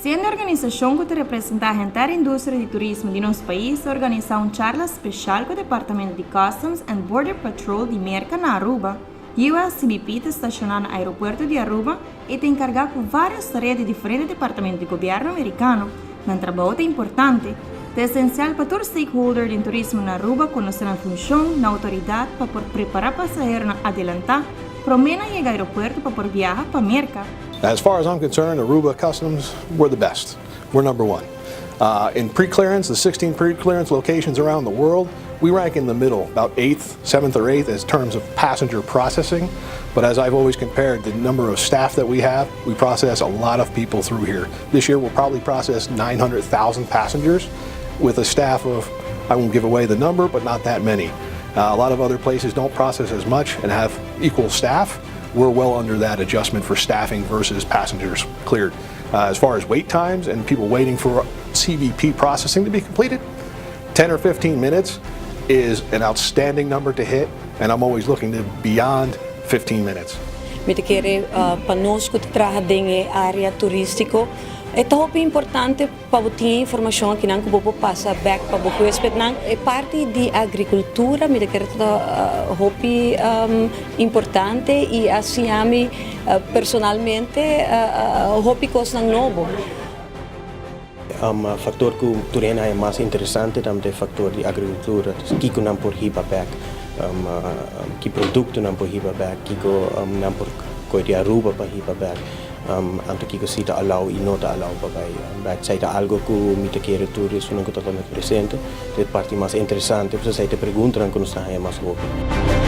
Siendo organisacion cu ta representa henter industria di turismo di nos pais a organisa un charla special cu Departamento di Customs and Border Patrol di Merca na Aruba. USCBP ta staciona na aeropuerto di Aruba y ta encarga cu varios tarea di diferente departamento di gobierno Mericano. Nan trabou ta importante. Ta esencial pa tur stakeholder den turismo na Aruba conoce nan funcion, nan autoridad pa por prepara pasaheronan adelanta prome nan yega aeropuerto pa por biaha pa Merca. As far as I'm concerned, Aruba Customs, we're the best. We're number one. In pre-clearance, the 16 pre-clearance locations around the world, we rank in the middle, about eighth, seventh or eighth as terms of passenger processing. But as I've always compared the number of staff that we have, we process a lot of people through here. This year we'll probably process 900,000 passengers with a staff of, I won't give away the number, but not that many. A lot of other places don't process as much and have equal staff. We're well under that adjustment for staffing versus passengers cleared. As far as wait times and people waiting for CBP processing to be completed, 10 or 15 minutes is an outstanding number to hit, and I'm always looking to beyond 15 minutes. Mi ta kere pa nos cu ta traha den e area turistico, e ta hopi importante pa bo tin informacion akinan cu bo por pasa bek pa bo huespednan. E parti di agricultura mi ta kere ta hopi importante y a siña mi personalmente hopi cosnan nobo. Factor cu tur hende haya mas interesante ta e factor di agricultura, kico nan por hiba bek, ki producto nan por hiba bek, kico nan por coy di Aruba pa hiba bek, anto kico si ta allow y no ta allow pa bay bek. Esey ta algo cu mi ta kere tur esunnan cu ta presente, e parti mas interesante, pues esey ta e preguntanan cu nos ta haya mas hopi.